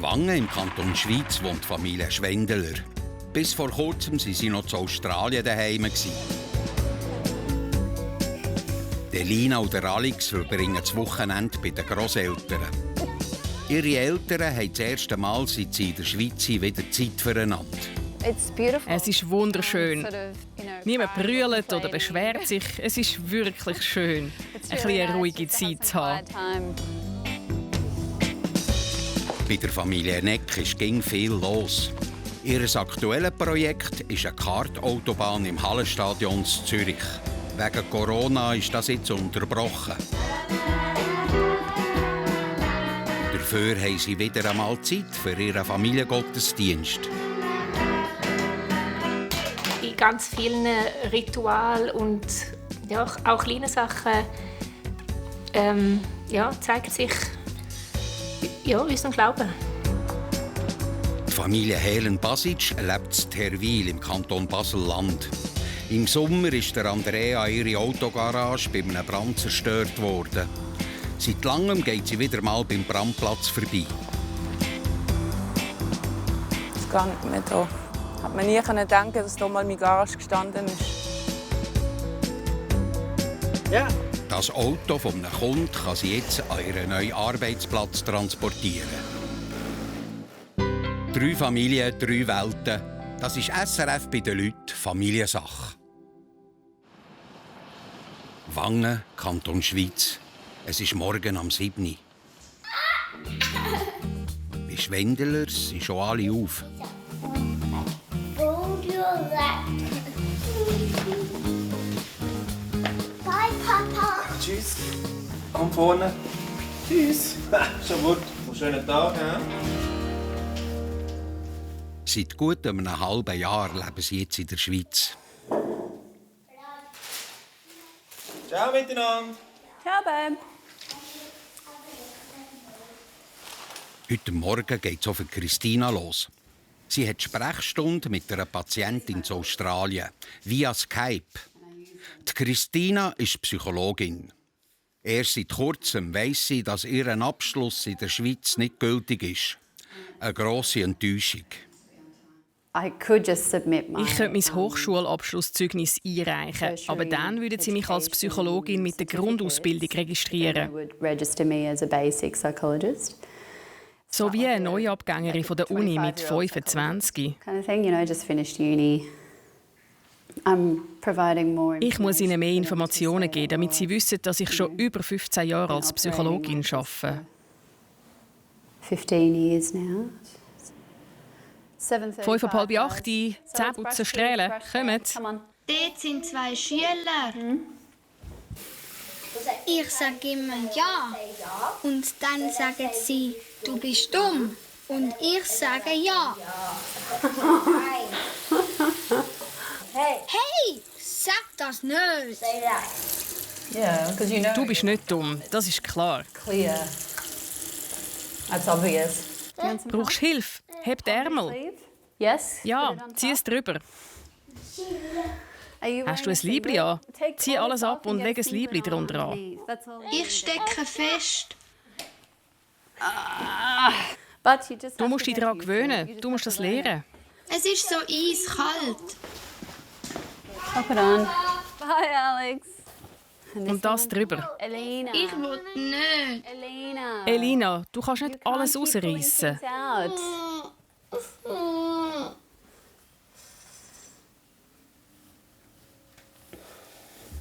Wangen im Kanton Schweiz wohnt die Familie Schwendeler. Bis vor kurzem waren sie noch zu Australien daheim. Lina und Alex verbringen das Wochenende bei den Grosseltern. Ihre Eltern haben das erste Mal, seit sie in der Schweiz sind, wieder Zeit füreinander. Es ist wunderschön. Niemand brüllt oder beschwert sich. Es ist wirklich schön, eine ruhige Zeit zu haben. Bei der Familie Neck ist viel los. Ihr aktuelles Projekt ist eine Kartautobahn im Hallenstadion in Zürich. Wegen Corona ist das jetzt unterbrochen. Dafür haben sie wieder einmal Zeit für ihren Familiengottesdienst. In ganz vielen Ritualen und auch kleinen Sachen zeigt sich unser Glauben. Die Familie Helen-Basic lebt in Terwil im Kanton Basel-Land. Im Sommer ist der Andrea ihre Autogarage bei einem Brand zerstört worden. Seit langem geht sie wieder mal beim Brandplatz vorbei. Das ist gar nicht mehr da. Hat man nie denken, dass hier mal meine Garage gestanden ist. Ja. Das Auto von einem Kunden kann sie jetzt an ihren neuen Arbeitsplatz transportieren. 3 Familien, 3 Welten. Das ist SRF bei den Leuten Familiensache. Wangen, Kanton Schweiz. Es ist morgen am 7. Bei Schwendeler sind schon alle auf. Bye, Papa. Tschüss. Komm vorne. Tschüss. Schon gut. Schönen Tag. Ja? Seit gut einem halben Jahr leben sie jetzt in der Schweiz. Ciao miteinander. Ciao, Babe. Heute Morgen geht es auch für Christina los. Sie hat Sprechstunde mit einer Patientin in Australien, via Skype. Die Christina ist Psychologin. Erst seit kurzem weiss sie, dass ihr Abschluss in der Schweiz nicht gültig ist. Eine grosse Enttäuschung. Ich könnte mein Hochschulabschlusszeugnis einreichen, aber dann würden sie mich als Psychologin mit der Grundausbildung registrieren. So wie eine Neuabgängerin von der Uni mit 25. Ich muss ihnen mehr Informationen geben, damit sie wissen, dass ich schon über 15 Jahre als Psychologin arbeite. 15 years now. 7:35, 10 putzen Strählen. Kommt! Dort sind 2 Schüler. Ich sage immer ja. Und dann sagen sie, du bist dumm. Und ich sage ja. Hey, sag das nicht. Du bist nicht dumm, das ist klar. Brauchst du Hilfe? Heb die Ärmel. Ja, zieh es drüber. Hast du ein Liebli an? Zieh alles ab und leg ein Liebli drunter an. Ich stecke fest. Du musst dich daran gewöhnen. Du musst das lernen. Es ist so eiskalt. Bye, Alex. Und das drüber. Elena. Ich will nicht. Elina, du kannst nicht alles rausreißen.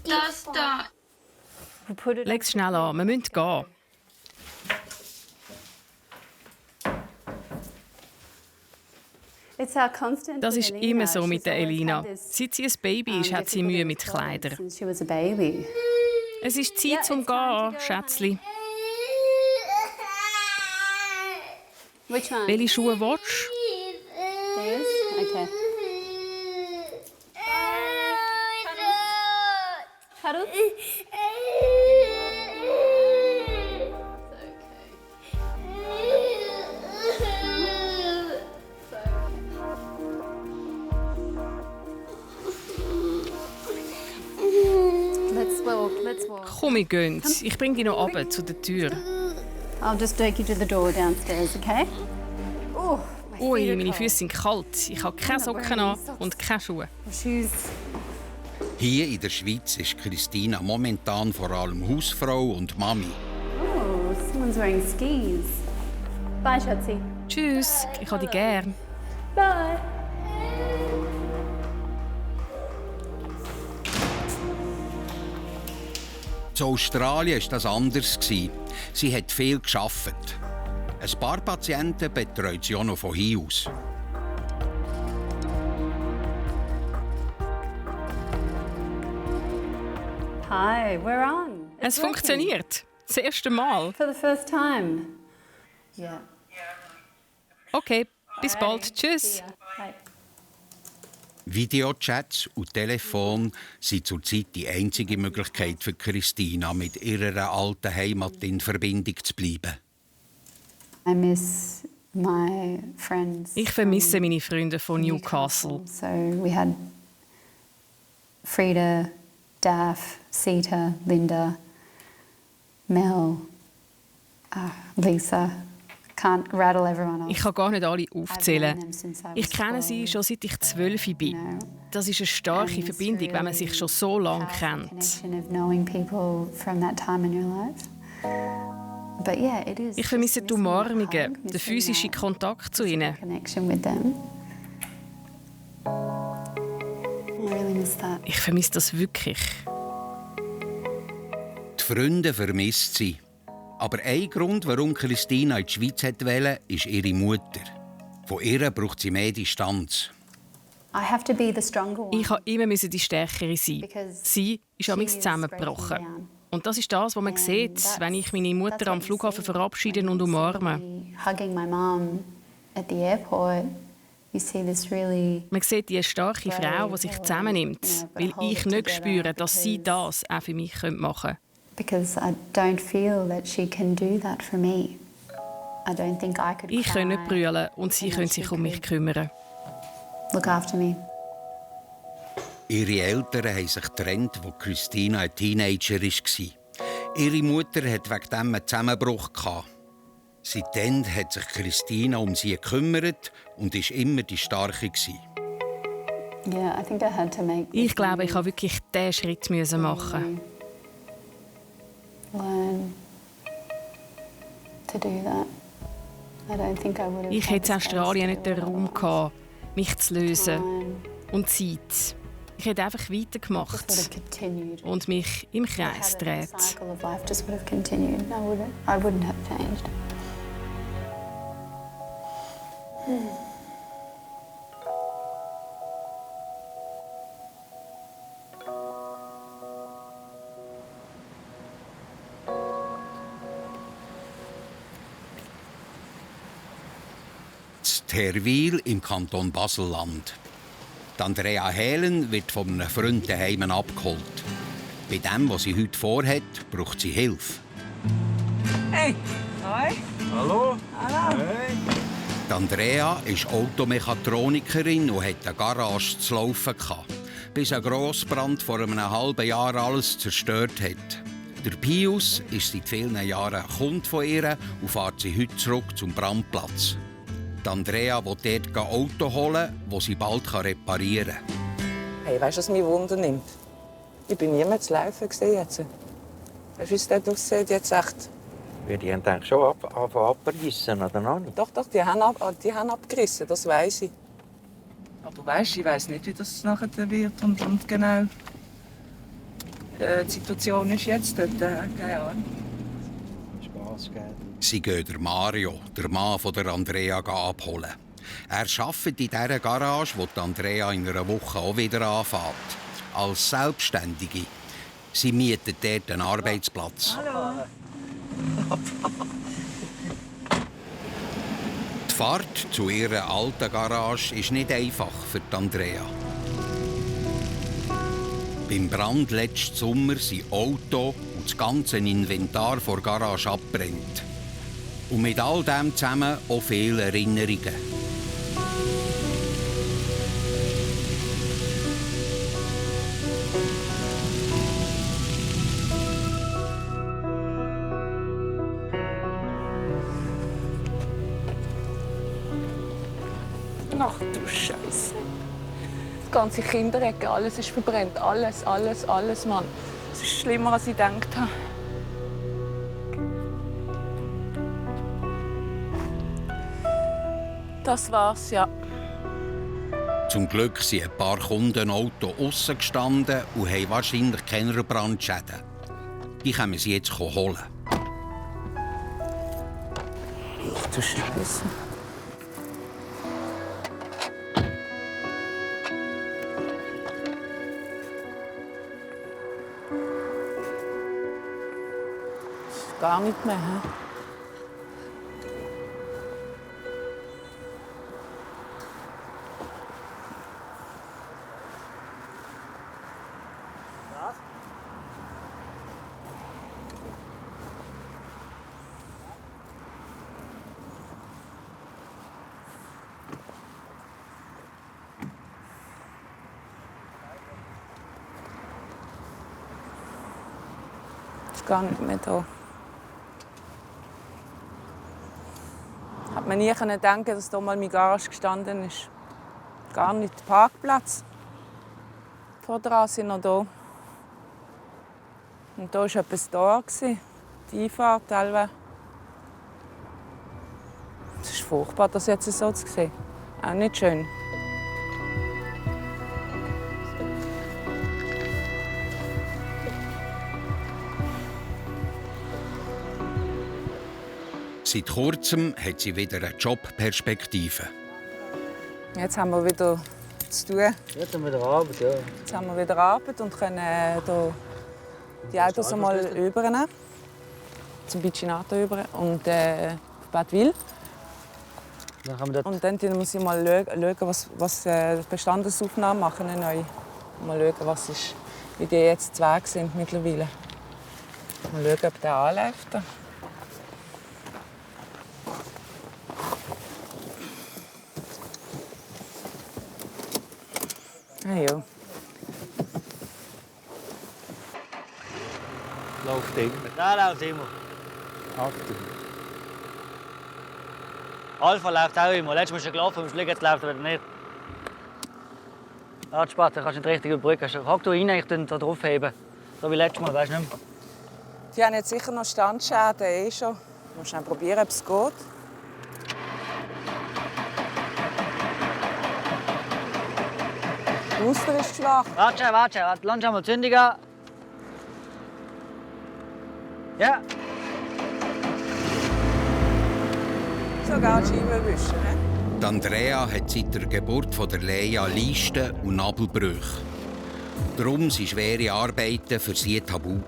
Das da. Leg es schnell an, wir müssen gehen. Das ist immer so mit der Elina. Seit sie ein Baby ist, hat sie Mühe mit Kleidern. Es ist Zeit zum Gehen, Schätzli. Welche Schuhe willst du? Okay. Cuddle? Let's walk. Komm, wir gehen. Ich bring dich noch runter zu der Tür. I'll just take you to the door downstairs, okay? Ui, meine Füße sind kalt. Ich habe keine Socken an und keine Schuhe. Hier in der Schweiz ist Christina momentan vor allem Hausfrau und Mami. Oh, someone's wearing skis. Bye, Schatzi. Tschüss, ich habe dich gern. Bye. In Australien war das anders. Sie hat viel gearbeitet. Ein paar Patienten betreut sie auch noch von hier aus. Hi, we're on. Es funktioniert. Das erste Mal. For the first time. Yeah. Okay, bis bald. Tschüss. Bye. Videochats und Telefon sind zurzeit die einzige Möglichkeit für Christina, mit ihrer alten Heimat in Verbindung zu bleiben. I miss my friends. Ich vermisse meine Freunde von Newcastle. So we had Frida, Daph, Sita, Linda, Mel, Lisa. Can't rattle everyone else. Ich kann gar nicht alle aufzählen. Ich kenne sie schon seit ich 12 bin. Das ist eine starke Verbindung, wenn man sich schon so lange kennt. Ich vermisse die Umarmungen, den physischen Kontakt zu ihnen. Ich vermisse das wirklich. Die Freunde vermisst sie. Aber ein Grund, warum Christina in die Schweiz wollte, ist ihre Mutter. Von ihr braucht sie mehr Distanz. Ich musste immer die Stärkere sein. Sie ist amigs zusammengebrochen. Und das ist das, was man sieht, wenn ich meine Mutter am Flughafen verabschiede und umarme. Man sieht die starke Frau, die sich zusammennimmt, weil ich nicht spüre, dass sie das auch für mich machen könnte. Because I don't feel that she can do that for me. I don't think I could. Ich kann nicht brüllen und sie können sich um mich kümmern. Look after me. Ihre Eltern haben sich getrennt, als Christina ein Teenager war. Ihre Mutter hatte wegen dem einen Zusammenbruch. Seitdem hat sich Christina um sie gekümmert und war immer die Starke. Yeah, I think I had to make. Ich glaube, ich musste wirklich diesen Schritt machen. Learn to do that. I don't think I would have. Ich hätte in Australien nicht den Raum gehabt, mich zu lösen und Zeit. Ich hätte einfach weitergemacht und mich im Kreis gedreht. Terwil im Kanton Basel-Land. Andrea Helen wird von einem Freund daheim abgeholt. Bei dem, was sie heute vorhat, braucht sie Hilfe. Hey! Hi! Hallo? Hallo! Hey! Andrea ist Automechatronikerin und hat eine Garage zu laufen gehabt, bis ein Grossbrand vor einem halben Jahr alles zerstört hat. Der Pius ist seit vielen Jahren ein Kunde von ihr und fährt sie heute zurück zum Brandplatz. Andrea will dort Auto holen, das sie bald reparieren kann. Hey, weißt du, was mich Wunder nimmt? Ich bin niemand zu laufen jetzt. Weißt du, wie es dort aussieht jetzt echt? Die haben eigentlich schon abgerissen, oder noch nicht? Doch, die haben abgerissen, das weiss ich. Aber weißt, ich weiss nicht, wie das nachher wird und genau die Situation ist jetzt dort. Keine Ahnung. Spass, gell? Sie gehen Mario, der Mann von der Andrea, abholen. Er arbeitet in dieser Garage, wo die Andrea in einer Woche auch wieder anfängt. Als Selbstständige. Sie mietet dort einen Arbeitsplatz. Hallo. Die Fahrt zu ihrer alten Garage ist nicht einfach für die Andrea. Beim Brand letzten Sommer sind Auto und das ganze Inventar vor der Garage abbrennt. Und mit all dem zusammen auch viele Erinnerungen. Ach du Scheiße. Das ganze Kinderecke, alles ist verbrannt. Alles, Mann. Es ist schlimmer, als ich gedacht habe. Das war's, ja. Zum Glück sind ein paar Kundenautos aussen gestanden und haben wahrscheinlich keine Brandschäden. Die können sie jetzt holen. Ach du Scheiße. Gar nicht mehr. He? Ist gar nicht mehr da. Hat man nie denken, dass hier mal meine Garage gestanden ist. Gar nicht. Parkplatz. Vor dran sind noch da. Und da war etwas da. Die Einfahrt teilweise. Es ist furchtbar, das jetzt so zu sehen. Auch nicht schön. Seit kurzem hat sie wieder eine Jobperspektive. Jetzt haben wir wieder zu tun. Jetzt haben wir wieder Arbeit, ja. Jetzt haben wir wieder Arbeit und können hier die Autos einmal übernehmen. Zum Bicinato über und auf Bad Wil. Und dann muss ich mal schauen, was Bestandesaufnahmen machen. Neu. Mal schauen, wie die jetzt zu Weg sind mittlerweile. Mal schauen, ob der anläuft. Ah, ja. Läuft immer. Ja, läuft immer. Achtung. Alpha läuft auch immer. Letztes Mal schon gelaufen, am Schluss läuft er wieder nicht. Ja, die Spatzen kannst du nicht richtig überbrücken. Hock du rein, ich da drauf heben. So wie letztes Mal, weißt du nicht mehr. Die haben jetzt sicher noch Standschäden. Schon. Ich muss schnell probieren, ob es geht. Der Muster ist schwach. Warte. Langsam mal Zündung an. Ja. Sogar die Scheibe wischen. Die Andrea hat seit der Geburt von der Lea Leisten- und Nabelbrüche. Darum waren schwere Arbeiten für sie tabu.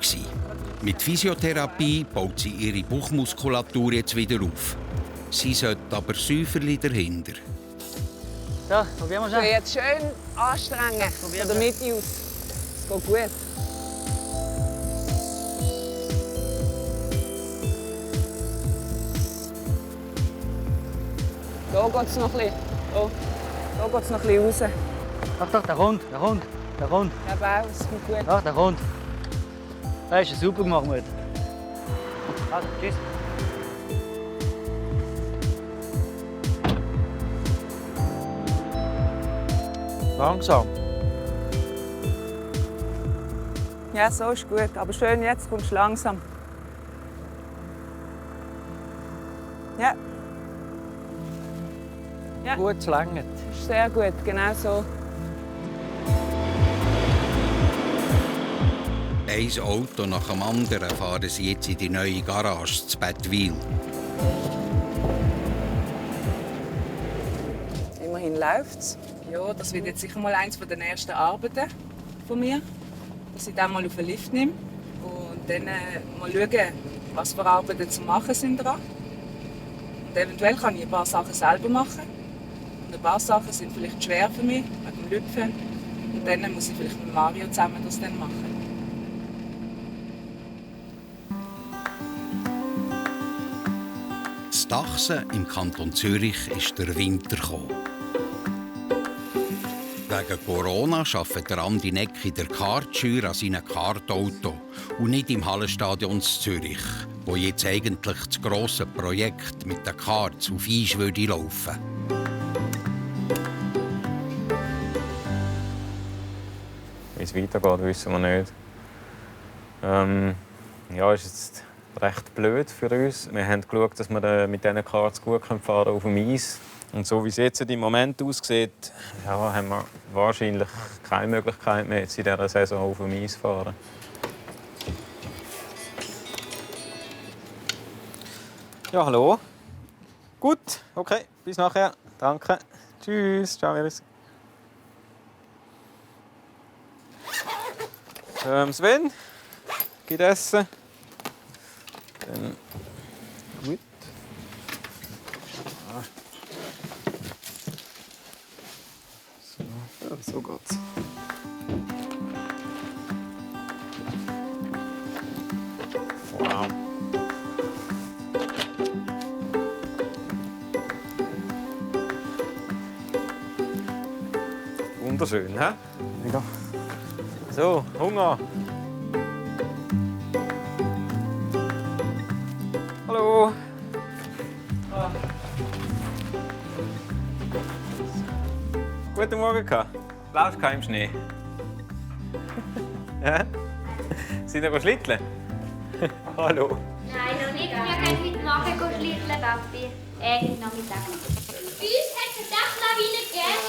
Mit Physiotherapie baut sie ihre Bauchmuskulatur jetzt wieder auf. Sie sollte aber Säuferli dahinter. So, probieren wir es. Jetzt schön anstrengen. Von der Mitte aus. Es geht gut. Da geht es noch ein bisschen. Oh. Da geht es noch ein bisschen raus. Doch, der kommt. Der Bau, es geht gut. Doch, der kommt. Das ist super gemacht, Mutter. Also, tschüss. Langsam. Ja, so ist gut. Aber schön, jetzt kommst du langsam. Ja. Ja. Gut, es reicht. Sehr gut, genau so. Ein Auto nach dem anderen fahren sie jetzt in die neue Garage zu Bad Wil. Immerhin läuft's. Ja, das wird jetzt sicher mal eins der ersten Arbeiten von mir, dass ich dann mal auf den Lift nehme und dann mal schauen, was für Arbeiten zu machen sind dran. Und eventuell kann ich ein paar Sachen selber machen. Und ein paar Sachen sind vielleicht schwer für mich, wegen dem Lüpfen. Und dann muss ich vielleicht mit Mario zusammen das dann machen. In Dachsen im Kanton Zürich ist der Winter gekommen. Wegen Corona arbeitet Andi Neck in der Kartschür an seinem Kartauto und nicht im Hallenstadion in Zürich, wo jetzt eigentlich das grosse Projekt mit den Karts auf Eis würde laufen. Wie es weitergeht, wissen wir nicht. Ja, ist jetzt recht blöd für uns. Wir haben geschaut, dass wir mit diesen Karts gut fahren auf dem Eis. Und so wie es jetzt im Moment aussieht, ja, haben wir wahrscheinlich keine Möglichkeit mehr, jetzt in dieser Saison auf dem Eis zu fahren. Ja, hallo. Gut, okay, bis nachher. Danke. Tschüss. Ciao, Iris. Sven, geht essen. Dann gut. So geht's. Wow. Wunderschön, hä? Ja. So, Hunger. Hallo. Guten Morgen, Ka. Laufst du im Schnee? Ja? Sind wir schlitteln? Hallo. Nein, noch nicht. Wir gehen heute Morgen schlitteln, Papi. Heute Nachmittag. Bei uns hat es eine Dachlawine gegeben.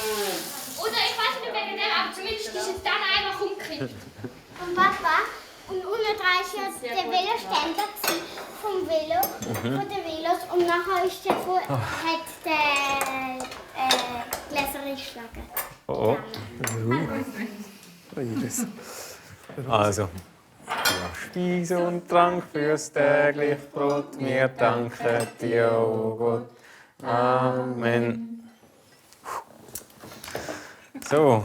Oder ich weiß nicht wegen der, aber zumindest ist es dann einfach umgekippt. Und Papa, und unten dran war der Veloständer vom Velo, von den Velos. Und nachher ist hat der Gläser geschlagen. Oh. Also. Ja, Speise und Trank fürs tägliche Brot, wir danken dir, o Gott. Amen. So.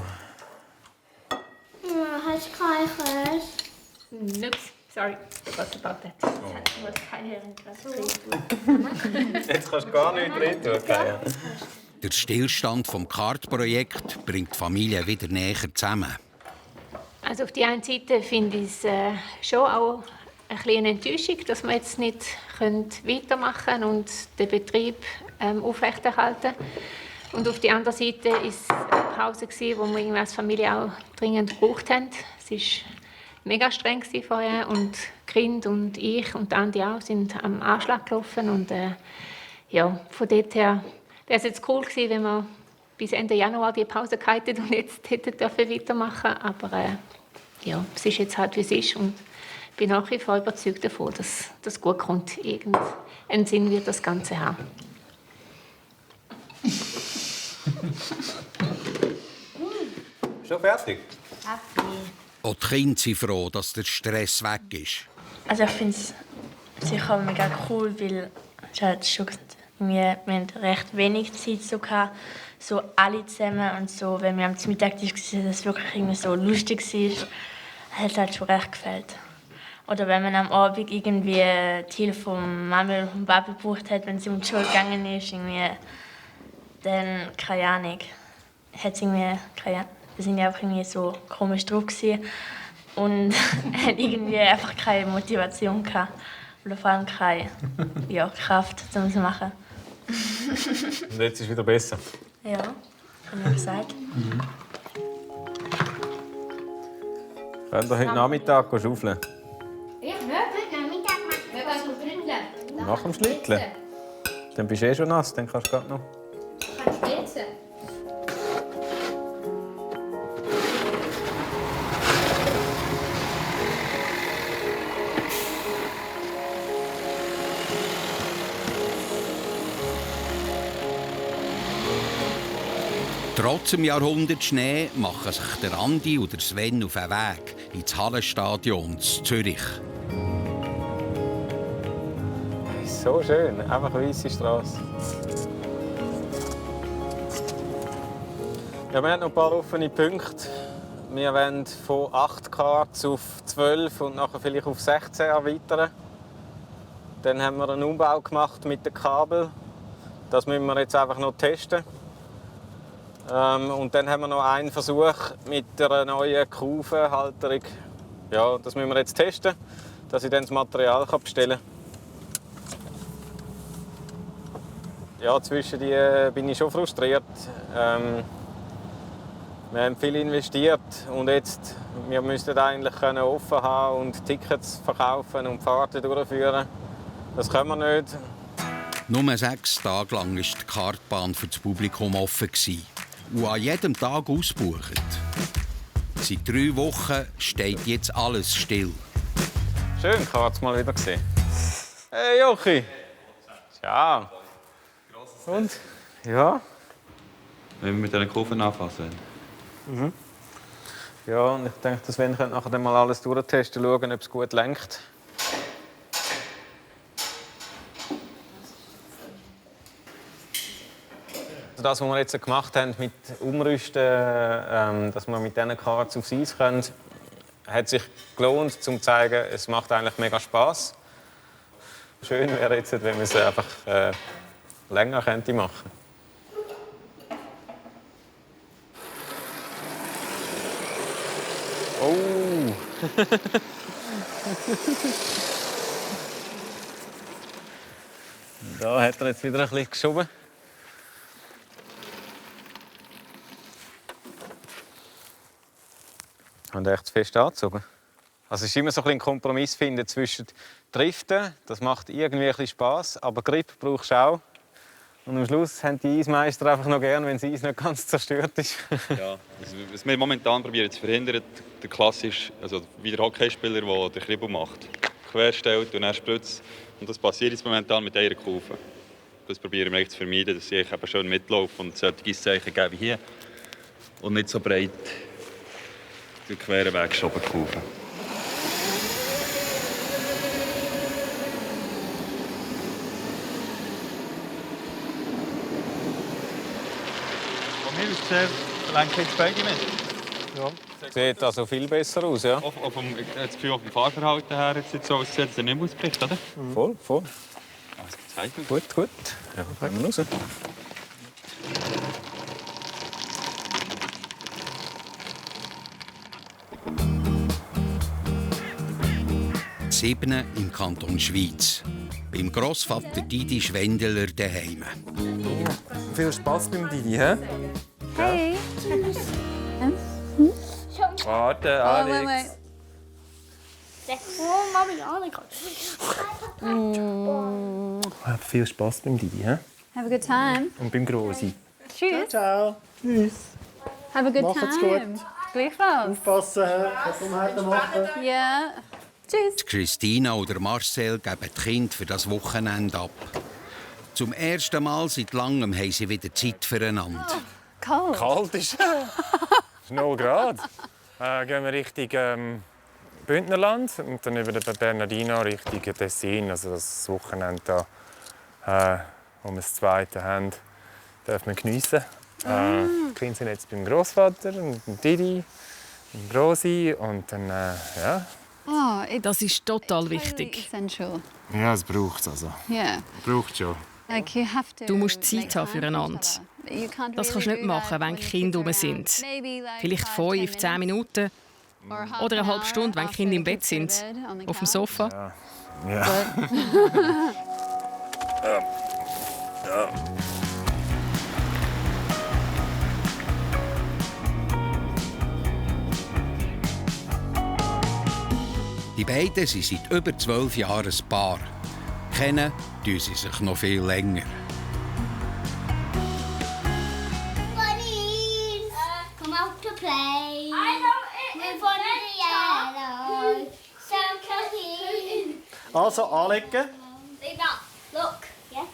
Hast du keinen Käse? Nope, sorry. Was about that? Ich wollte keine Herren. Jetzt kannst du gar nicht drin tun. Der Stillstand des Kartprojekts bringt die Familie wieder näher zusammen. Also auf die einen Seite finde ich es schon auch eine kleine Enttäuschung, dass wir jetzt nicht weitermachen können und den Betrieb aufrechterhalten. Und auf der anderen Seite war es eine Pause, die wir als Familie auch dringend gebraucht haben. Es war mega streng vorher und die Kinder und ich und Andi auch sind am Anschlag gelaufen. Und ja, von dort her wäre es jetzt cool gewesen, wenn wir bis Ende Januar die Pause gehalten und jetzt hätten weitermachen dürfen. Aber ja, es ist jetzt halt, wie es ist. Und ich bin nach wie vor überzeugt davon, dass das gut kommt. Irgendeinen Sinn wird das Ganze haben. Schon fertig? Auch die Kinder sind froh, dass der Stress weg ist. Also ich finde es sicher mega cool, weil es halt schon wir hatten recht wenig Zeit so alle zusammen und so, wenn wir am Mittagstisch waren, dass es wirklich irgendwie so lustig war, hat es halt schon recht gefällt. Oder wenn man am Abend irgendwie die Hilfe von Mama oder vom Papa gebraucht hat, wenn sie um die Schule gegangen ist, irgendwie, dann keine Ahnung, hat irgendwie, wir sind einfach irgendwie so komisch drauf gewesen und hat irgendwie einfach keine Motivation gehabt. Oder vor allem keine Kraft, um es zu machen. Und jetzt ist es wieder besser? Ja, habe ich gesagt. Könnt ihr heute Nachmittag schaufeln? Ja, heute Nachmittag machen wir was schlitteln. Nach dem Schlitteln? Dann bist du schon nass, dann kannst du gerade noch. Kannst du jetzt? Trotz dem Jahrhundert Schnee machen sich der Andi und der Sven auf den Weg ins Hallenstadion in Zürich. So schön, einfach eine weisse Strasse. Ja, wir haben noch ein paar offene Punkte. Wir wollen von 8 Karts auf 12 und nachher vielleicht auf 16 erweitern. Dann haben wir einen Umbau gemacht mit den Kabel. Das müssen wir jetzt einfach noch testen. Und dann haben wir noch einen Versuch mit der neuen Kurvenhalterung. Ja, das müssen wir jetzt testen, dass ich dann das Material bestellen kann. Ja, zwischen die bin ich schon frustriert. Wir haben viel investiert und jetzt wir müssten eigentlich offen haben und Tickets verkaufen und Fahrten durchführen. Das können wir nicht. Nur 6 Tage lang war die Kartbahn für das Publikum offen und an jedem Tag ausgebucht. Seit 3 Wochen steht jetzt alles still. Schön, Karts mal wieder gesehen. Hey Jochi! Ciao! Und? Ja? Wenn wir mit diesen Kurven anfassen. Mhm. Ja, und ich denke, dass wir nachher mal alles durchtesten, schauen, ob es gut lenkt. Das, was wir jetzt gemacht haben mit Umrüsten, dass wir mit diesen Karts aufs Eis können, hat sich gelohnt, um zu zeigen, es macht eigentlich mega Spass. Schön wäre jetzt, wenn man es einfach länger machen könnte. Oh! Da hat er jetzt wieder ein bisschen geschoben. Und echt fest angezogen. Also es ist immer so ein Kompromiss finden zwischen Driften, das macht irgendwie ein bisschen Spass, aber Grip brauchst du auch. Und am Schluss haben die Eismeister einfach noch gern, wenn das Eis nicht ganz zerstört ist. Ja, also, was wir momentan probieren zu verhindern, der klassische, also wie der Hockeyspieler, der den Kribbel macht. Querstellt und dann spritzt. Und das passiert jetzt momentan mit einer Kurve. Das probieren wir zu vermeiden, dass sie eben schön mitlaufen und solche Zeichen geben wie hier. Und nicht so breit den queren Weg geschoben Kurve. Von mir aus gesehen, lenke ich beide mit. Ja. Sieht also viel besser aus, ja? Das Gefühl, auf dem Fahrverhalten her jetzt so aussieht, dass er nicht ausbricht, oder? Voll, voll. Also, zeichnet. Gut, gut. Ja, kommen wir raus. Siebne im Kanton Schwyz. Beim Grossvater Didi Schwendeler daheim. Viel Spass beim Didi, hä? Hey. Warte, Alex. Oh, Mami, Annika. Viel Spass beim Didi, hä? Have a good time. Und beim Grossi. Tschüss. Ciao. Tschüss. Have a good Macht's time. gut. Gleichfalls. Aufpassen, was Dummheiten machen. Ja. Tschüss. Die Christina oder Marcel geben die Kinder für das Wochenende ab. Zum ersten Mal seit langem haben sie wieder Zeit füreinander. Kalt. Kalt ist es. 0 Grad. Gehen wir Richtung Bündnerland und dann über den Bernardino Richtung Tessin. Also das Wochenende, da, wo wir das zweite haben, dürfen wir geniessen. Die Kinder sind jetzt beim Grossvater und beim Didi, beim Grossi und dann, ja. Das ist total wichtig. Essential. Ja, es braucht es also. Yeah. Braucht schon. Like you have to Du musst Zeit haben füreinander. Das kannst du nicht machen, wenn die Kinder rum sind. Vielleicht 5-10 Minuten oder eine halbe Stunde, wenn die Kinder im Bett sind. Auf dem Sofa. Ja. Ja. Die beiden sind seit über 12 Jahren ein Paar. Kennen tun sie sich noch viel länger. Bunnies, come out to play. I know it. Move on the yellow. So clean. Also, anlegen. Look. Yeah.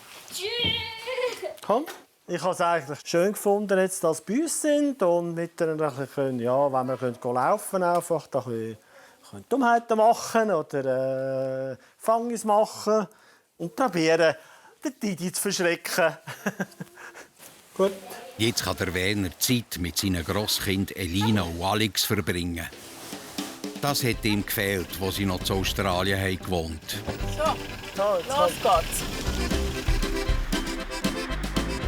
Komm. Ich habe es eigentlich schön gefunden, jetzt, dass sie bei uns sind und miteinander können, ja, wenn wir laufen können, einfach da ein bisschen Dummheiten machen oder Fangis machen und probieren, den Didi zu verschrecken. Gut. Jetzt kann der Werner Zeit mit seinen Grosskindern Elina und Alex verbringen. Das hat ihm gefehlt, als sie noch zu Australien haben gewohnt. So, los geht's.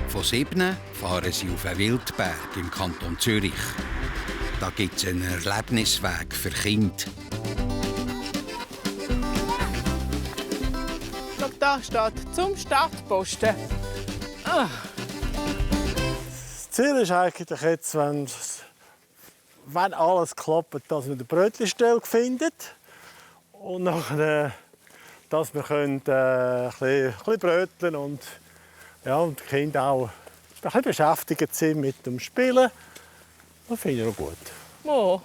Von Siebne fahren sie auf einen Wildberg im Kanton Zürich. Da gibt es einen Erlebnisweg für Kinder. Da steht zum Startposten. Das Ziel ist eigentlich jetzt, wenn das wenn alles klappt, dass wir den Brötchenstell finden. Und nachher, dass wir ein bisschen bröteln und die Kinder auch ein bisschen beschäftigt sind mit dem Spielen. Das finde ich auch gut. Oh,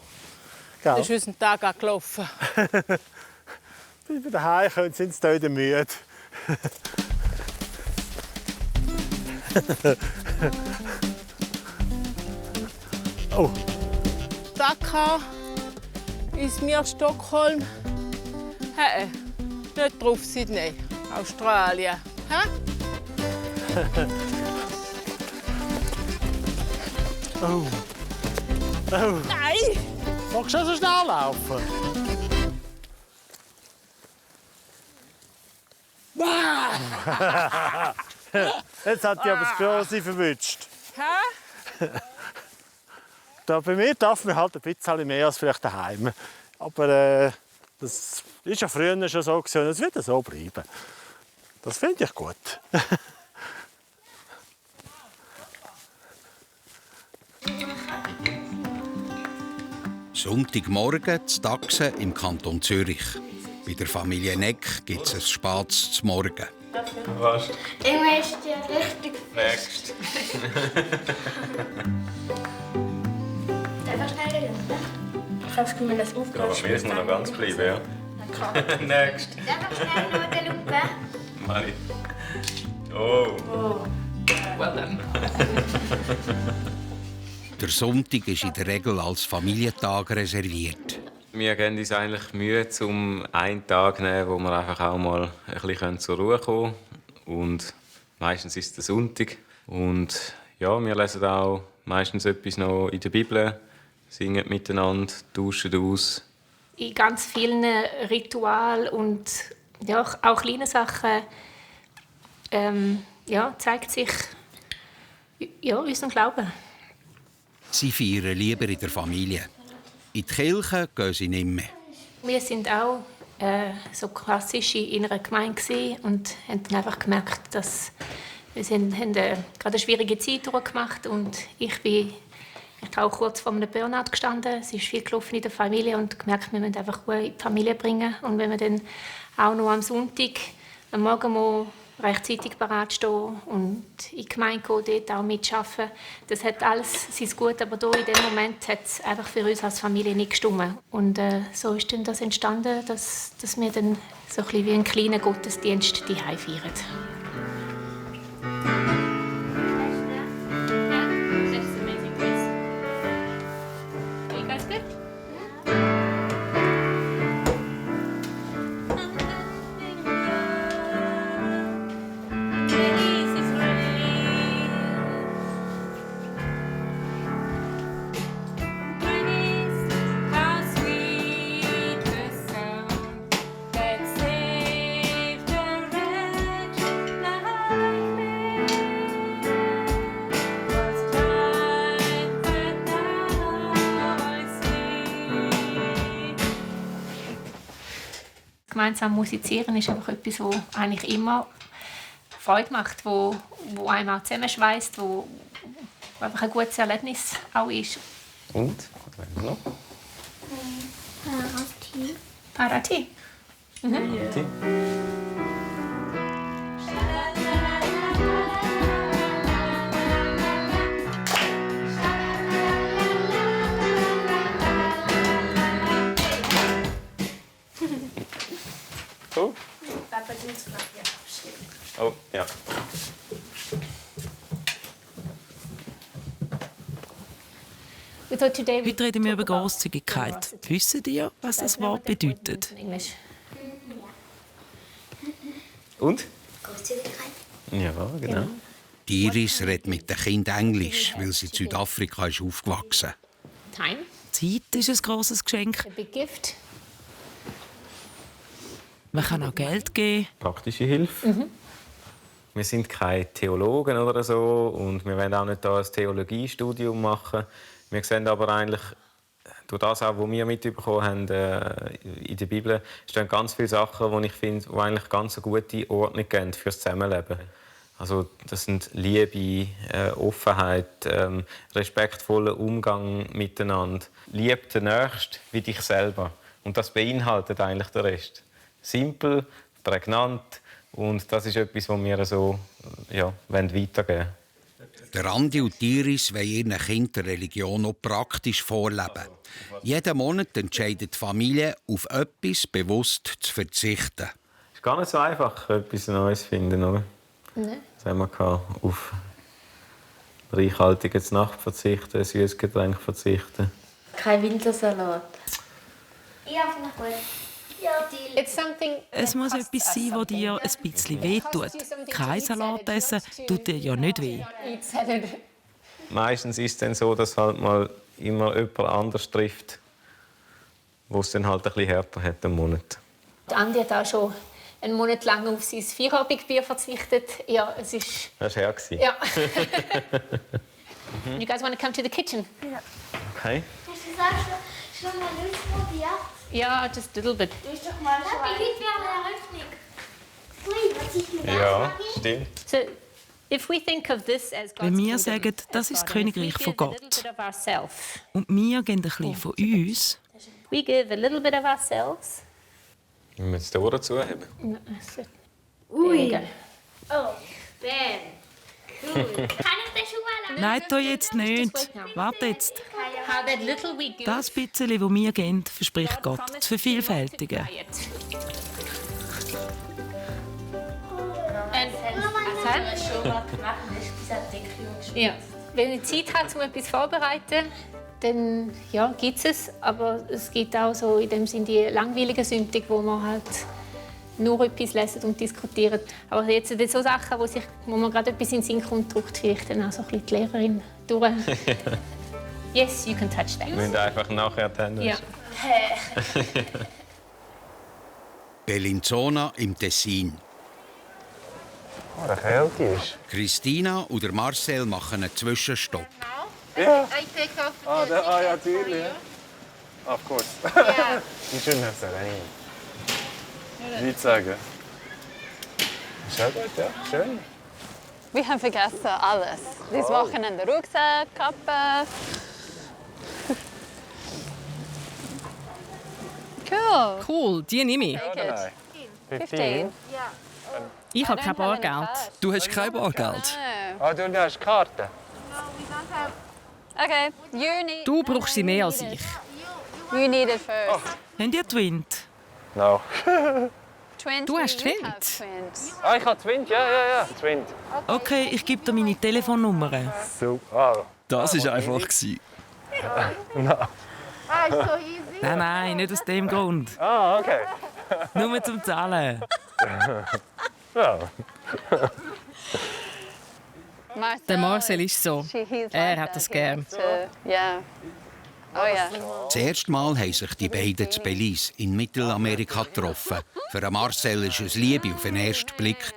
das ist unser Tag auch gelaufen. Bis wir daheim kommen, sind sie wieder müde. Oh. Dakar ist mir Stockholm. Hey, nicht drauf Sydney, Australien. Hä? Oh. Oh. Nein! Magst du so schnell laufen? Jetzt hat die aber das Grosse verwünscht. Hä? Da bei mir darf man halt ein bisschen mehr als vielleicht daheim. Aber das ist ja früher schon so gewesen, es wird so bleiben. Das finde ich gut. Sonntagmorgen zu Taxen im Kanton Zürich. Bei der Familie Neck gibt es ein Spatz zum Morgen. Was? Immer ist ja richtig Next. Einfach schnell reden. Ich habe das Gefühl, das Aber aufgehört. mir ist noch ganz bleiben, ja. Next. Einfach schnell nur die Lupe. Mari. Oh. Well done. Der Sonntag ist in der Regel als Familientag reserviert. Wir geben uns eigentlich Mühe, um einen Tag zu nehmen, wo wir einfach auch mal ein bisschen zur Ruhe kommen können. Und meistens ist es der Sonntag. Und ja, wir lesen auch meistens etwas noch in der Bibel, singen miteinander, tauschen aus. In ganz vielen Ritualen und ja, auch kleinen Sachen zeigt sich unser Glauben. Sie feiern lieber in der Familie. In die Kirche gehen sie nicht mehr. Wir sind auch so klassisch in einer Gemeinde und haben dann einfach gemerkt, dass wir haben gerade eine schwierige Zeit durchgemacht und ich habe auch kurz vor einem Burnout gestanden. Es ist viel gelaufen in der Familie und gemerkt, wir müssen einfach Ruhe in die Familie bringen. Und wenn wir dann auch noch am Sonntag, am Morgen mal rechtzeitig bereit stehen und in die Gemeinde gehen, dort auch mitarbeiten, das hat alles sein Gut, aber hier in dem Moment hat es einfach für uns als Familie nicht gestimmt. Und so ist dann das entstanden, dass wir dann so ein bisschen wie einen kleinen Gottesdienst daheim feiern. Gemeinsam musizieren ist einfach etwas, was eigentlich immer Freude macht, wo einem auch zusammenschweißt, wo einfach ein gutes Erlebnis auch ist. Und? Was noch? Parati. Parati. Oh. Oh, ja. Heute reden wir über Großzügigkeit. Wissen ihr, was das Wort bedeutet? Und? Großzügigkeit. Ja, genau. Die Iris redet mit den Kindern Englisch, weil sie in Südafrika ist aufgewachsen. Time. Zeit ist ein grosses Geschenk. A big gift. Man kann auch Geld geben. Praktische Hilfe. Wir sind keine Theologen oder so und wir wollen auch nicht da ein Theologiestudium machen. Wir sehen aber eigentlich, durch das auch, was wir mitbekommen haben in der Bibel, stehen ganz viele Sachen, die ich finde, die eigentlich ganz eine gute Ordnung geben fürs Zusammenleben. Also das sind Liebe, Offenheit, respektvoller Umgang miteinander. Lieb den Nächsten wie dich selber. Und das beinhaltet eigentlich den Rest. Simpel, prägnant und das ist etwas, was wir so weitergeben wollen. Der Andi und Iris wollen ihren Kindern die Religion auch praktisch vorleben. Jeden Monat entscheidet die Familie, auf etwas bewusst zu verzichten. Es ist gar nicht so einfach, etwas Neues zu finden, oder? Nein. Das haben wir gehabt, auf reichhaltige Nacht verzichten, Süßgetränk verzichten. Kein Wintersalat. Ja, finde ich gut. Ja, Es muss etwas sein, das dir ein bisschen wehtut. Kein Salat essen tut dir ja nicht weh. Meistens ist es dann so, dass halt mal immer jemand anders trifft, wo es dann halt ein bisschen härter hat im Monat. Andi hat auch schon einen Monat lang auf sein Feierabendbier verzichtet. Ja, es ist... Das war her. Ja. You guys want to come to the kitchen? Ja. Okay. Hast du gesagt, schon mal Lust probiert? Ja, just a little bit. Du hast doch mal schon heute wäre eine Eröffnung. Ui, was ich gedacht Ja, stimmt. So, if we think of this as God's Wenn wir kingdom, sagen, das ist das Königreich von Gott bit of ourselves. und wir geben ein bisschen von uns, We give a little bit of ourselves. Wir müssen die Ohren zuheben. Ui. Oh, Ben. Cool. Kann ich den schon mal nein, da jetzt nicht. Warte jetzt. How that little we give. Das bisschen, das wir geben, verspricht Gott zu vervielfältigen. Ja. Wenn ich Zeit habe, um etwas vorzubereiten, dann ja, gibt es. Aber es gibt auch so in dem Sinne die langweiligen Sünde, wo man halt nur etwas lesen und diskutieren. Aber jetzt sind so Sachen, wo man gerade etwas in den Sinn kommt, drückt vielleicht dann auch so ein bisschen die Lehrerin durch. Yes, you can touch that. Wir müssen einfach nachher die Hände Ja. Bellinzona im Tessin. Oh, der Kälte ist. Christina und der Marcel machen einen Zwischenstopp. Ja. I take off the Ah, jacket ja, for natürlich. you. Of course. Yeah. Wie schön ist der rein. Wie sagen? Schau gut, ja. Schön. Wir haben vergessen alles. Dieses Wochenende Rucksack, Kappe. Cool. Cool, die nehme ich. Take it. 15. Ich habe kein Bargeld. Du hast kein Bargeld? Ah, du hast Karte? Okay, you need. Du brauchst sie mehr als ich. You need it first. Habt ihr Twint? No. Twins. Du hast you Twint? have twins. Ah, ich habe Twint, ja. Twint. Okay, ich gebe dir meine Telefonnummer. So. Ah. Das war einfach. No. Ah, it's so easy. Nein, nicht aus dem Grund. Ah, okay. Nur zum Zahlen. Ja. Der Marcel ist so. Er hat das gern. Yeah. Oh yeah. Das erste Mal haben sich die beiden zu Belize in Mittelamerika getroffen. Für Marcel war es Liebe auf den ersten Blick.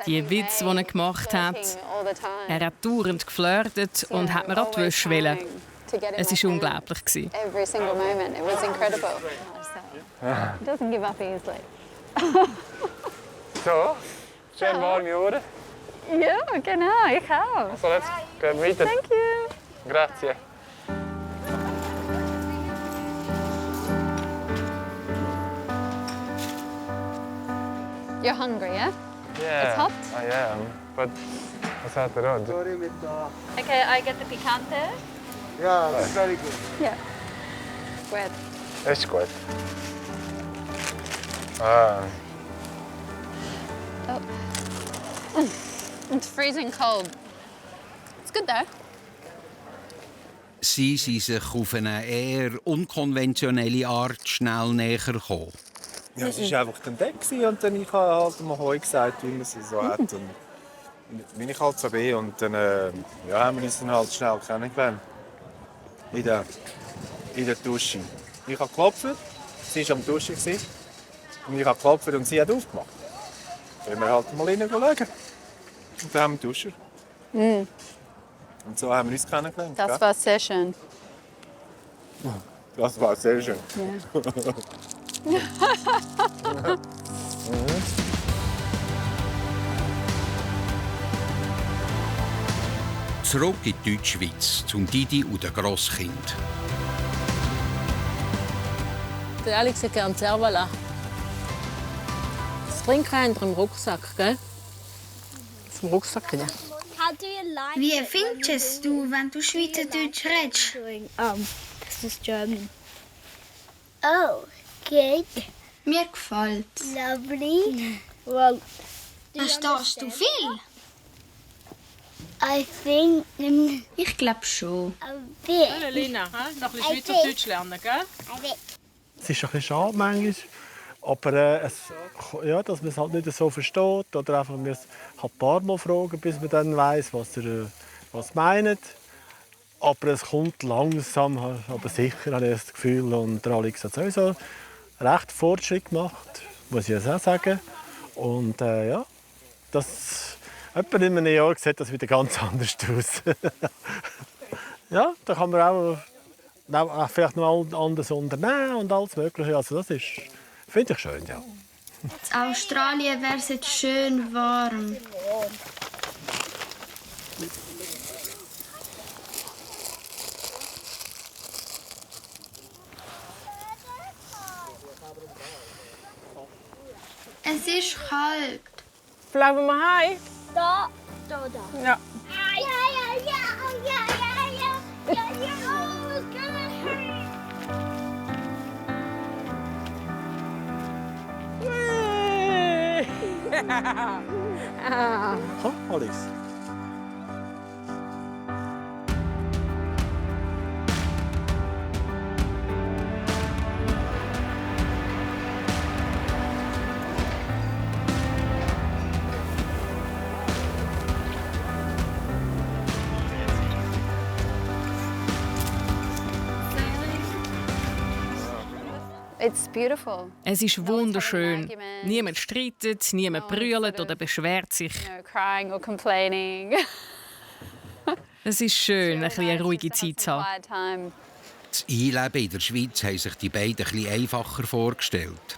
Die Witze, die er gemacht hat. Er hat dauernd geflirtet und hat mir auch die Wäsche wollen. Es war unglaublich. Every single moment, it was incredible. He doesn't give up easily. So, schön warme Ohren. Ja, genau, ich auch. So, jetzt gehen wir weiter. Thank you. Grazie. You're hungry, yeah? Yeah, It's hot? I am. But what's that road? Okay, I get the picante. Yeah, it's very good. Yeah. Good. Ist gut. Ah. Oh. It's freezing cold. It's good though. Sie sind sich auf eine eher unkonventionelle Art schnell näher gekommen. Ja, es war einfach dann Deck und dann ich habe halt mal Heu gesagt, wie man sie so hat. Und bin ich halt so bin und dann haben wir uns dann halt schnell kennengelernt. In der Dusche. Ich habe geklopft, sie war am Duschen. Und ich habe geklopft und sie hat aufgemacht. Dann wir halt mal rein schauen. Und dann haben wir Duscher. Mm. Und so haben wir uns kennengelernt. Das war sehr schön. Das war sehr schön. Ja. Zurück in die Deutschschweiz, zum Didi und den Grosskind. Der Alex hat gerne Servala. Das Trinken haben wir im Rucksack, gell? Im Rucksack, ja. Wie findest du, wenn du Schweizerdeutsch redest? Das ist German. Oh, good. Mir gefällt. Lovely. Well, Verstehst du viel? I think Ich glaube schon. a bit. Lina, noch ein bisschen Schweizerdeutsch lernen, gell? Es ist ein bisschen schade manchmal, aber ja, dass man es halt nicht so versteht. Oder einfach man muss halt ein paar Mal fragen, bis man dann weiss, was meint. Aber es kommt langsam, aber sicher, habe ich das Gefühl. Und der Alex hat sowieso recht Fortschritt gemacht, muss ich auch sagen. Und ja, etwa in einem Jahr sieht das wieder ganz anders aus. Ja, da kann man auch vielleicht noch anders unternehmen und alles Mögliche. Also das finde ich schön, ja. In Australien wäre es jetzt schön warm. Es ist kalt. Bleiben wir heim? Da. Ja. Ja. Oh, it's gonna hurt. Komm, Alex. Es ist wunderschön. Niemand streitet, niemand brüllt oder beschwert sich. Es ist schön, eine ruhige Zeit zu haben. Das Einleben in der Schweiz haben sich die beiden etwas einfacher vorgestellt.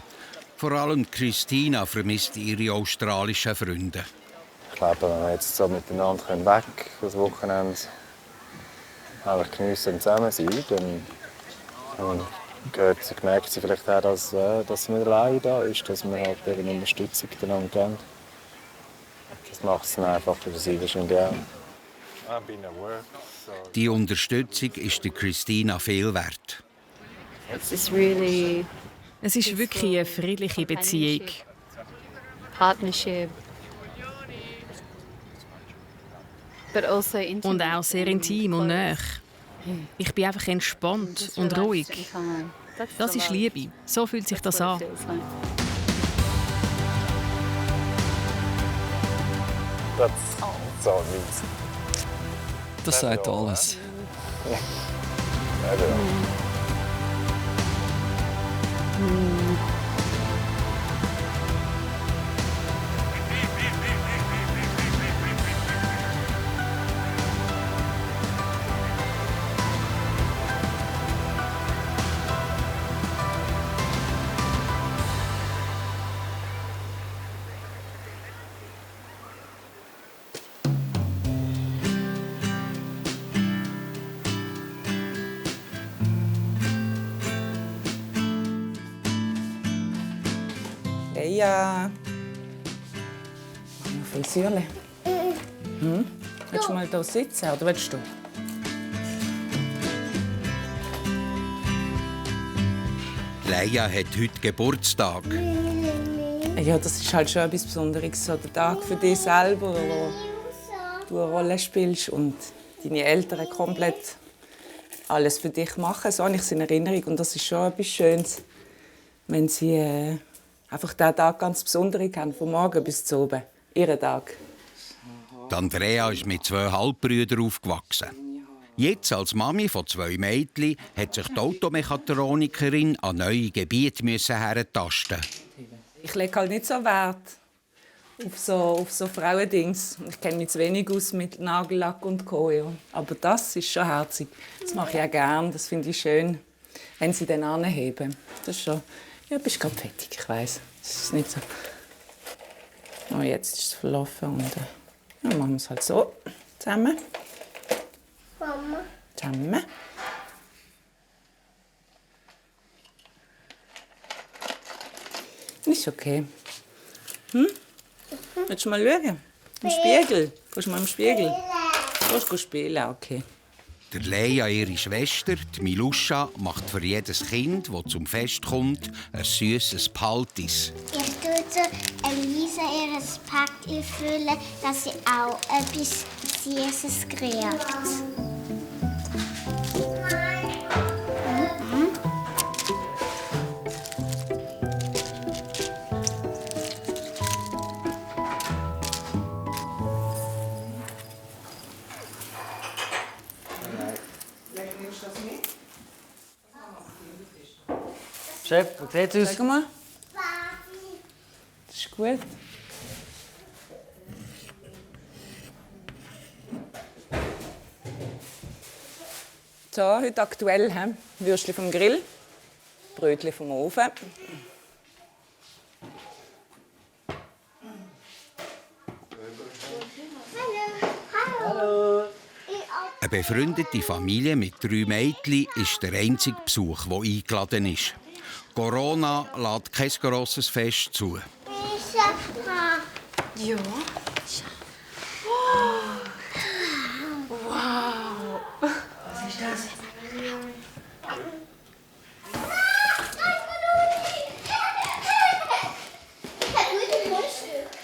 Vor allem Christina vermisst ihre australischen Freunde. Ich glaube, wenn wir jetzt so miteinander weg das Wochenende einfach geniessen und zusammen sein, dann merkt sie vielleicht auch, dass sie nicht allein da ist, dass wir halt eben Unterstützung miteinander geben. Das macht es dann einfacher für sie wahrscheinlich auch. Die Unterstützung ist der Christina viel wert. Es ist wirklich eine friedliche Beziehung. Und auch sehr intim und nah. Ich bin einfach entspannt und ruhig. Das ist Liebe. So fühlt sich das an. Das sagt alles. Ja. Frisürle. Willst du mal hier sitzen oder willst du? Leia hat heute Geburtstag. Ja, das ist halt schon etwas Besonderes. So der Tag für dich selber, wo du eine Rolle spielst und deine Eltern komplett alles für dich machen. So habe ich es in Erinnerung. Und das ist schon etwas Schönes, wenn sie einfach diesen Tag ganz besonders haben, von morgen bis zu oben. Ihren Tag. Die Andrea ist mit 2 Halbbrüdern aufgewachsen. Jetzt als Mami von 2 Mädchen hat sich die Automechatronikerin an neue Gebiete herentasten. Ich lege halt nicht so Wert auf so Frauendings. Ich kenne mich zu wenig aus mit Nagellack und Co. Ja. Aber das ist schon herzig. Das mache ich auch gerne. Das finde ich schön, wenn sie dann anheben. Das ist schon. Ja, bist gerade fertig, ich weiss. Das ist nicht so. Oh, jetzt ist es verlaufen und dann machen wir es halt so zusammen. Mama. Zusammen. Ist okay. Willst du mal schauen? Im Spiegel? Gehst du mal im Spiegel? Gehst du spielen? Okay. Der Leia, ihre Schwester, die Miluscha, macht für jedes Kind, das zum Fest kommt, ein süßes Paltis. Ich tue Elisa ihr Päckchen füllen, dass sie auch etwas Süßes kriegt. Chef, wie sieht es aus? Sag mal. Das ist gut. So, heute aktuell Würstchen vom Grill, Brötchen vom Ofen. Hallo. Eine befreundete Familie mit 3 Mädchen ist der einzige Besuch, der eingeladen ist. Corona lässt kein grosses Fest zu. Ja. Wow. Was ist das?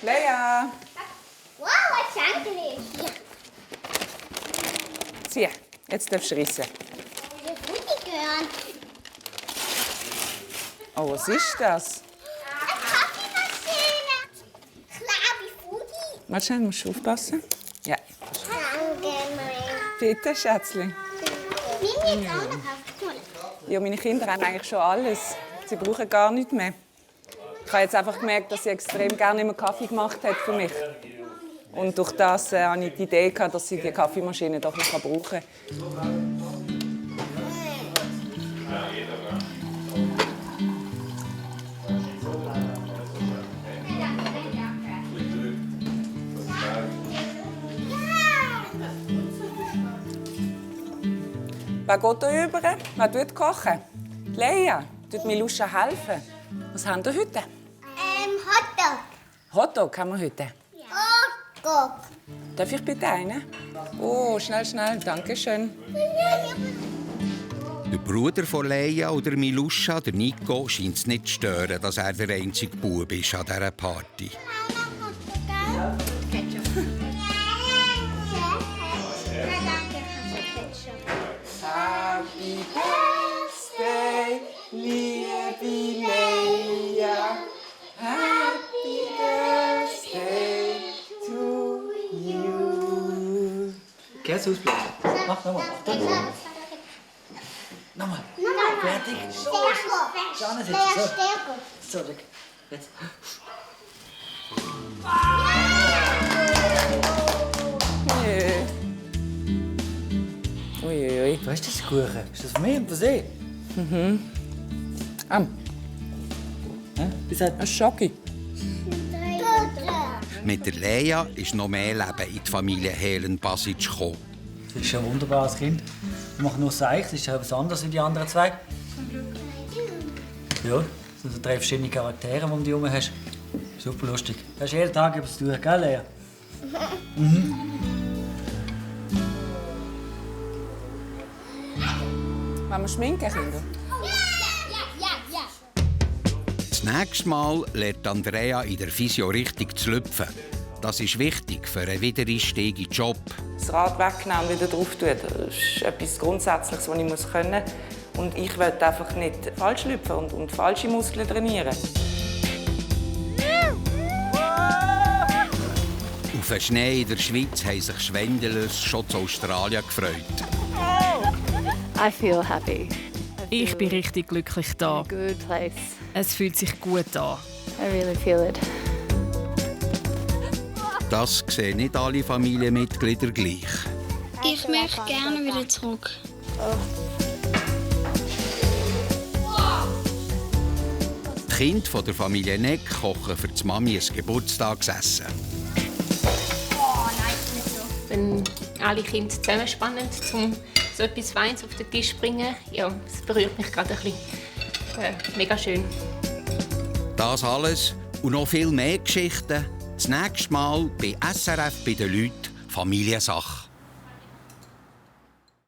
Leia! Wow, ein Schenkel. Ja. Sieh, jetzt darfst du rissen. Wir Futti gehören. Oh, was ist das? Eine Kaffeemaschine. Kleine Futti. Mal schnell, musst du aufpassen. Ja. Danke, Mama. Bitte, Schätzchen. Nimm jetzt auch noch auf. Ja, meine Kinder haben eigentlich schon alles. Sie brauchen gar nichts mehr. Ich habe jetzt einfach gemerkt, dass sie extrem gerne immer Kaffee gemacht hat für mich. Und durch das hatte ich die Idee, dass sie die Kaffeemaschine doch nicht brauchen kann. Wer geht hier rüber? Wer tut kochen? Leia, tut Miluscha helfen. Was haben wir heute? Hotdog. Hotdog haben wir heute. Hotdog. Darf ich bitte einen? Oh, schnell, schnell. Danke schön. Der Bruder von Leia oder Miluscha, der Nico, scheint es nicht zu stören, dass er der einzige Bub ist an dieser Party. Happy Birthday, liebe Leia. Happy Birthday to you. Kannst du ausblasen? Mach nochmal. Nochmal. Fertig. Schau nicht jetzt. So, jetzt. Uiuiui. Was ist das Kuchen? Ist das von mir und von Sie? Mhm. Ein Schoki. Mit der Leia ist noch mehr Leben in die Familie Helen-Basic gekommen. Das ist ein wunderbares Kind. Wir machen nur Seich, das ist ja etwas anderes als die anderen zwei. Ja, das sind 3 verschiedene Charaktere, die du herum hast. Super lustig. Du hast jeden Tag etwas zu tun, gell, Lea? Mhm. Wollen wir schminken, Kinder? Das nächste Mal lernt Andrea in der Physio richtig zu lüpfen. Das ist wichtig für einen Wiedereinstieg in den Job. Das Rad wegnehmen und wieder drauf tun, das ist etwas Grundsätzliches, was ich können muss. Und ich will einfach nicht falsch lüpfen und falsche Muskeln trainieren. Auf den Schnee in der Schweiz haben sich Schwendelers schon zu Australien gefreut. I feel happy. Ich bin richtig glücklich da. Es fühlt sich gut an. I really feel it. Das sehen nicht alle Familienmitglieder gleich. Ich möchte gerne wieder zurück. Die Kinder der Familie Neck kochen für die Mami ein Geburtstagsessen. Wenn alle Kinder zusammenspannen, um so etwas Feines auf den Tisch zu bringen. Ja, das berührt mich gerade ein bisschen. Mega schön. Das alles und noch viel mehr Geschichten das nächste Mal bei SRF bei den Leuten Familiensache.